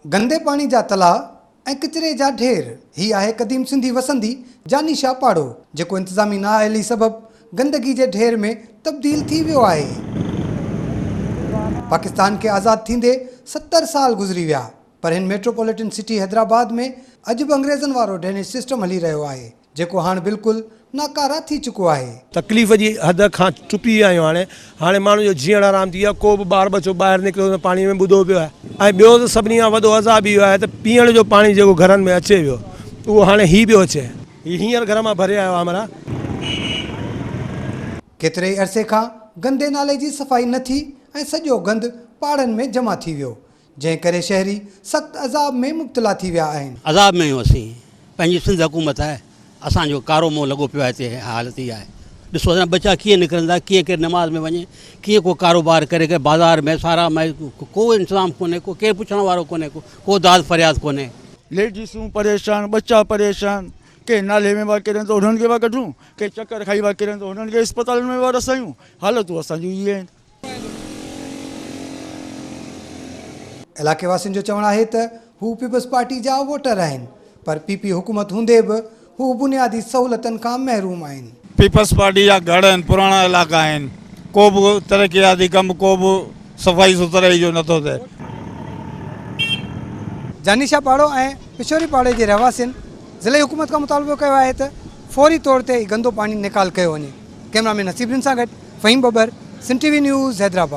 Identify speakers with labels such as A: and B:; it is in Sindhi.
A: گندي پاڻي جا تلاء ۽ ڪچري جا ڍير، هي آهي قديم سنڌي وسندي جاني شاهه پاڙو، جيڪو انتظامي نااهلي سبب گندگي جي ڍير ۾ تبديل ٿي ويو آهي. پاڪستان کي آزاد ٿيندي 70 سال گذري ويا، پر هن ميٽروپوليٽن سٽي حيدرآباد ۾ اڄ به انگريزن وارو ڊرينيج سسٽم هلي رهيو آهي. جيڪو هاڻ بلڪل ناڪاره ٿي چڪو آهي.
B: تڪليف جي حد کان ٽپي ويا آهيون هاڻي هاڻي ماڻهن جو جيئڻ حرام ٿي ويو آهي ڪو به ٻار ٻچو ٻاهر نڪري ٿو ته پاڻي ۾ ٻڌو پيو آهي ۽ ٻيو ته سڀني کان وڏو عذاب اهو آهي ته پيئڻ جو پاڻي جيڪو گهرن ۾ اچي ويو اهو هاڻي هي پيو اچي هي هينئر گهر مان ڀري آيو آهي همراهه.
A: ڪيتري ئي عرصي کان گندي نالي جي صفائي نه ٿي ۽ سڄو گند پاڙن ۾ جمع ٿي ويو جنهن ڪري شهري سخت عذاب ۾ مبتلا ٿي ويا آهن.
C: عذاب ۾ آهيون اسين پنهنجي سنڌ حڪومت آهي اسان جو ڪارو منهن لڳو پيو آهي هتي حالت اها آهي ڏسو اسان جا ٻچا ڪيئن نڪرندا ڪيئن ڪير نماز ۾ وڃي ڪيئن ڪو ڪاروبار ڪري ڪي بازار ۾ سارا ۾ ڪو انتظام ڪونهي ڪو ڪير پڇڻ وارو ڪونهي ڪو ڪو داد فرياد ڪونهي.
D: ليڊيسون پريشان ٻچا پريشان ڪي نالي ۾ وا ڪرن ته انهن کي وا ڪڍون ڪي چڪر کائي وا ڪرن ته انهن کي اسپتالن ۾ وا رسايون حالتون اسان جون اهي آهن.
A: علائقي واسين جو چوڻ آهي ته هو پيپلز پارٽي جا ووٽر آهن پر پي پي حڪومت هوندي به هو بنيادي سهولتن کان محروم آهن.
E: پيپلز پارٽي جا گهڙ آهن پراڻا علائقا آهن ڪو به ترقياتي ڪم ڪو به صفائي سٿرائي جو نٿو ٿئي.
A: جاني شاهه پاڙو ۽ پشوري پاڙي جي رهواسين ضلعي حڪومت کان مطالبو ڪيو آهي ته فوري طور تي گندو پاڻي نيڪال ڪيو وڃي. ڪئميرا مين نصيب رند سان گڏ Faheem Babbar, Sindh T V news, Hyderabad.